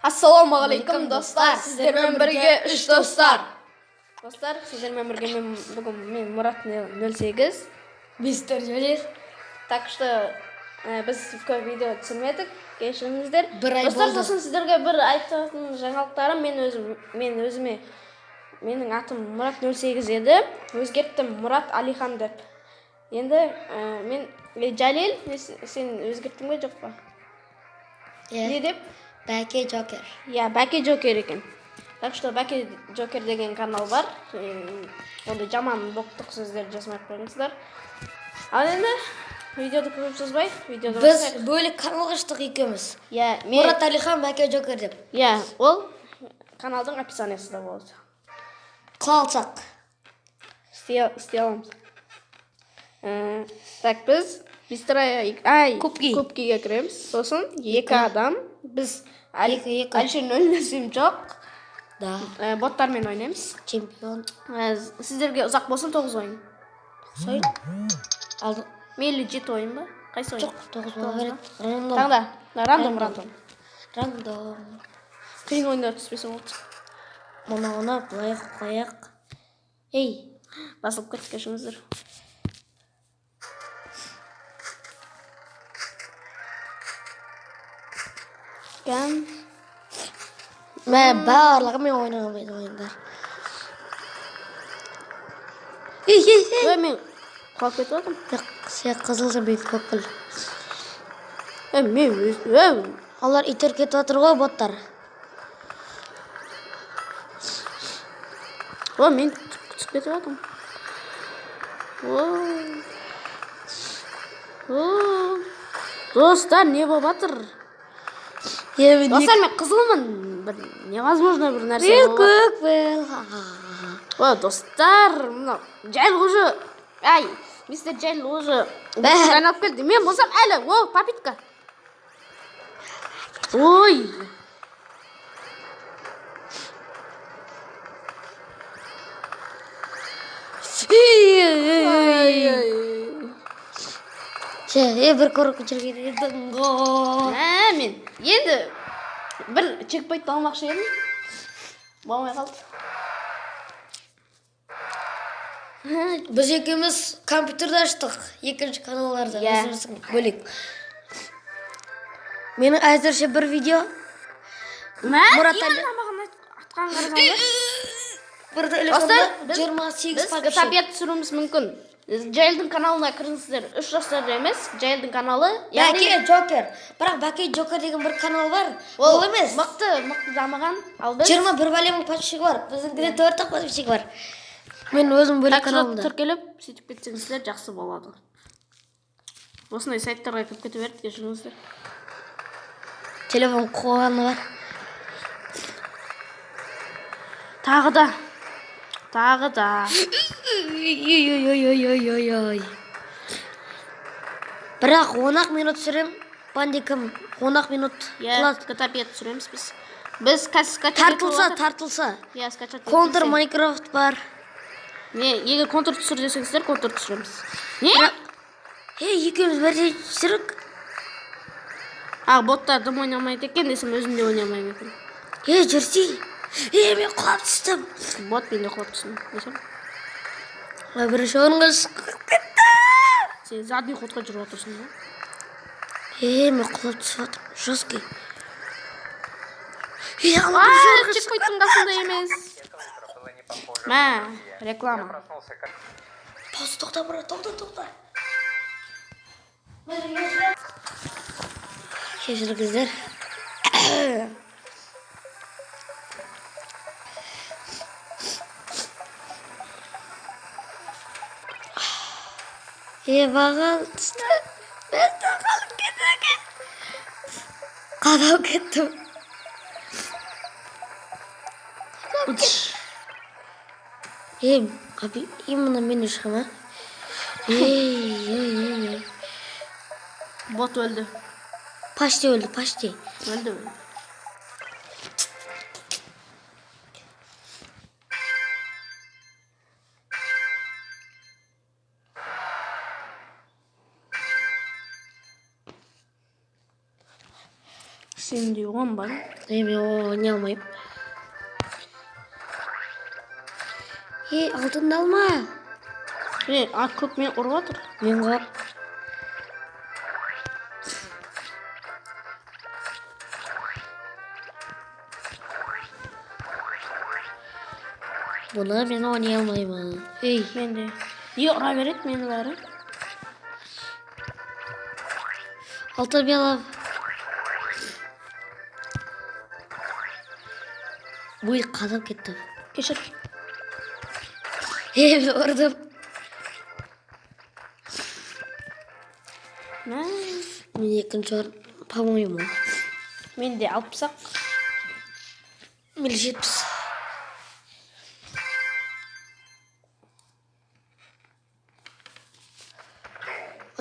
Ассалаумағалейкум, достар! Сіздермен бірге үш достар. Достар, сіздермен бірге мен бүгін мен Мұрат 08. Мистер Жолер. Так что біз көп видео түсірмедік, кешіріңіздер. Бір ай достар, болды. Сосын сіздерге бір айтатын жаңалықтарым, мен өзіме менің атым Мұрат 08 еді, өзгерттім Мұрат Алихан деп. Енді мен Жалел, сен өзгерттің бе, жоқ па? Иә. Не деп? Бәке Джокер. Иә, Бәке Джокер екен. Так что Бәке Джокер деген канал бар. Ондай жаман боқтық сөздер жазмай ақ қойыңыздар. Ал енді видеоды көп созбай, видеоды Біз бастайық. бөлек канал аштық екеуміз. Иә, мен Мұрат Алихан, Бәке Джокер деп. Иә, ол каналдың описаниясында болады. Қыла алсақ. Істей аламыз. Так, біз быстрая ай Кубки. Кубкиге кіреміз. Сосын екі адам біз Екі, екі. Әлішер нөл нөл жоқ. Да. Боттармен ойнаймыз. Чемпион. Сіздерге ұзақ болсын, 9 ойын. Сойын. Алды. Мейлі 7 ойын ба? Қайсы ойын? Жоқ, 9 бола береді. Рандом. Таңда. Рандом, рандом. Рандом. Қиын ойындар түспесе болды. Мынауны былай қояйық. Ей, Басылып кетті, кешіріңіздер. Кәм. Мә, барлығы мен ойнай алмайтын ойындар. Ей, ей, ей. Ой, мен құлап кетіп жатырмын. Жоқ, сен қызылсың, мен көкпіл. Мен өз... Ой, Олар итеріп кетіп жатыр ғой, боттар. Ой, мен түсіп кетіп жатырмын. Ой. Ой. Достар, не болып жатыр? Е, мен Достар, мен қызылмын. Бір невозможно бір нәрсе Мен болып жатыр. көкпіл. Ой, достар, мынау Жәйл уже, ай, мистер Жәйл уже айналып келді. Мен болсам әлі, о, попитка. Ой. Ше, е, бір көріп жүрген едің ғой. Мә, мен енді бір чекпоинт алмақшы едім. Болмай қалды. Біз екеуміз компьютерді аштық. Екінші каналларда Иә. өзіміздің бөлек. Менің әзірше бір видео. Мә, Мұрат именно маған атқан қарасаңдар. Бір Достар, телефонда 28 біз подписчик. GTA 5 түсіруіміз мүмкін. Жайлдың каналына кіріңіздер. Үш жастар емес, Жайлдың каналы. Яғни Бәке Джокер. Бірақ Бәке Джокер деген бір канал бар. Ол емес. Мықты, мықты дамыған. Ал біз 21 бәле мың подписчик бар. Біздіңкіде 4-ақ подписчик бар. Мен өзім бөлек Так что каналымда. тіркеліп, сөйтіп кетсеңіздер жақсы болады. Осындай сайттарға кіріп кете берді, кешіріңіздер. Телефон қуғаны бар. Тағы да. Тағы да. Ой-ой-ой-ой-ой-ой. Бірақ 10-ақ минут түсірем. Бандикім 10-ақ минут. Иә, Құлат. GTA 5 түсіреміз біз. Біз қазір скачать Тартылса, етіп тартылса. Иә, скачать Контр етілсе. Майнкрафт бар. Не, егер контр түсір десеңіздер, контр түсіреміз. Не? Ей, екеуміз бірдей түсірік. А, боттар дым ойнамайды екен десем, өзім де ойнамаймын екен. Ей, жүрсей. Ей, мен құлап түстім. Бот, мен де құлап түстім. Десем. Ой, бірінші орынға шығып кеттім. Сен задний ходқа жүріп отырсың ба? Ей, мен құлап түсіп жатырмын. Жесткий. Ей, ана бірінші орынға шығып Чекпоинттың қасында емес. Мә, реклама. Пауза, тоқта, брат, тоқта, тоқта. Кешіріңіздер. Е, маған түсті. Мен де қалып кеттім. Қадап кеттім. Е, аби, именно мен шыға ма? Ей, ей, ей, ей. Бот өлді. Почти өлді, почти. Өлді, өлді. Сенде 10 бар. Е, мен ойнай алмаймын. Е, алтынды алма. Е, а көк мені ұрып жатыр. Мен ғой. Бұны мен ойнай алмаймын. Ей, Мен де. Не ұра береді мені бәрі? Алтын мен алам. Ой, қадап кетті. Кешір. Е, мен ұрдым. Мә, Мен екінші орын, по-моему. Менде 60-ақ. Мен 70.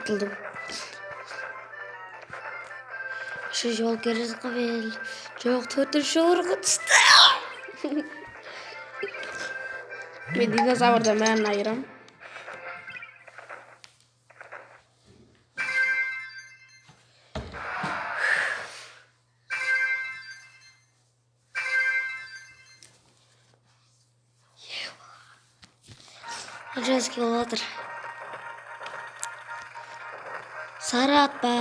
Ұтылдым. Үшінші болып келе жатқан мен. Жоқ, төртінші орынға түсті. Мен динозаврдан бәрін айырам. Женский болып жатыр. Сары атпа.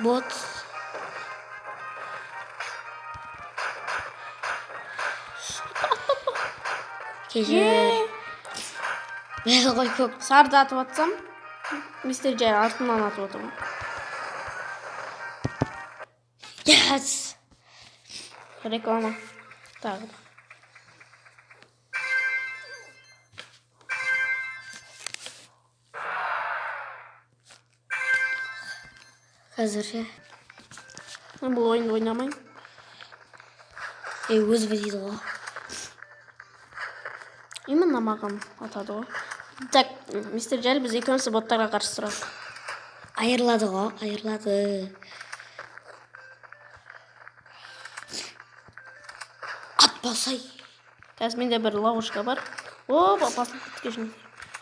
Бот. Кешір. Мен ғой көк. Сарды атып атсам, мистер Джай артынан атып отырмын. Yes. Реклама. Тағы да. Қазір ше. Мен бұл ойынды ойнамаймын. Ей, өзі дейді ғой. Именно маған атады ғой. Так, мистер Джай, біз екеуміз боттарға қарсы тұрайық. Айырылады ғой, айырылады. Атпасай. Қазір менде бір ловушка бар. О, басылып кетті, кешіріңіз.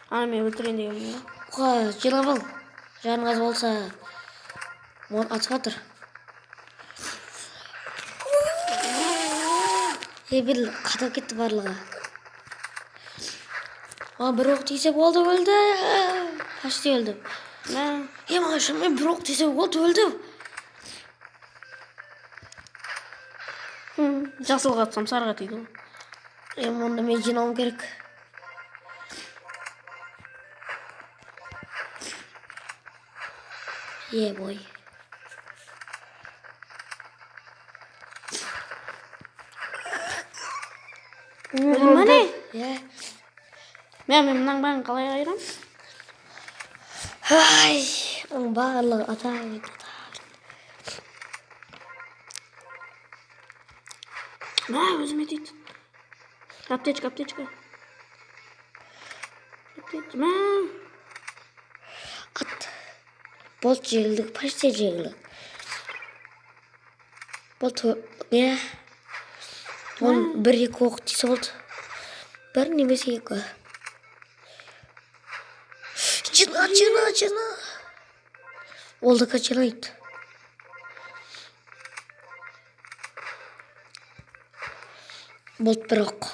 Ана мен өлтірейін дегенмін ғой. Қа, жинап ал. Жаның аз болса, маған атып жатыр. Ей, бел қадап кетті барлығы. Маған бір оқ тисе болды, өлді. Почти өлдім. Мә, Е, маған шынымен бір оқ тисе болды, өлдім. Жасылға атсам сарыға тиді ғой. Е, онда мен жинауым керек. Е, бой. Өлдің ба не? Е. Мә, мен мынаның бәрін қалай айырам? Ай, оның барлығы ата берді, ата берді. Мә, өзіме тиді. Аптечка, аптечка. Аптечка. Мә. Ат. Болды, жеңілдік, почти жеңілдік. Болды, не? Он бір екі оқ тисе болды. Бір немесе екі. Жина, жина, жина. Ол да жинайды. Болды, бір оқ.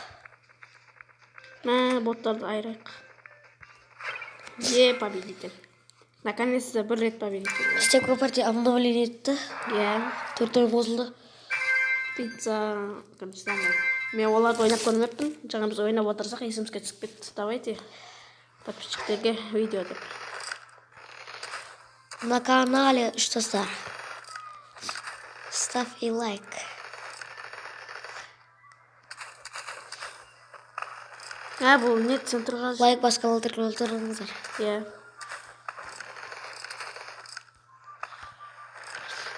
Мә, боттарды айырайық. Е, победитель. Наконец-то бір рет победитель болды. Степка партия обновление етті. Иә. Төрт ойын қосылды. Пицца, короче, сондай. Мен оларды ойнап көрмеппін. Жаңа біз ойнап отырсақ, есімізге түсіп кетті. Давайте подписчиктерге видео деп. На канале үш достар. Ставь и лайк. Ә, бұл не центрға? Лайк басқа отырыңыздар. Иә.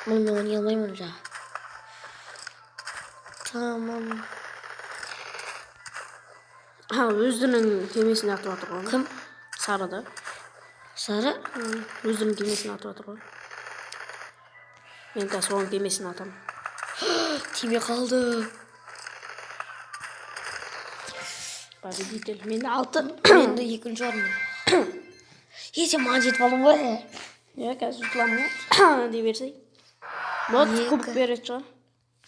Мұны мен ойнай алмаймын жаңа. Тамам. А, өздерінің кемесіне атып жатыр ғой. Кім? Сары да. Сары? Өздерінің кемесіне атып жатыр ғой. Мен қазір соның кемесіне атамын. Тимей қалды. Победитель. Менде алты. Енді екінші орын. Е, сен маған жетіп алдың ғой. Иә, қазір ұтыламын ғой. Дей берсей. Вот. Екі. Кубок беретін шығар.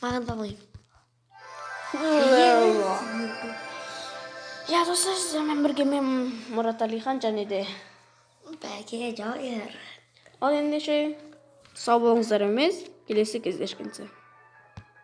Маған, по-моему. Иә, достар, сіздермен бірге мен, Мұрат Әлихан, және де Бәке Жауер. Ал ендеше, сау болыңыздар емес, келесі кездескенше.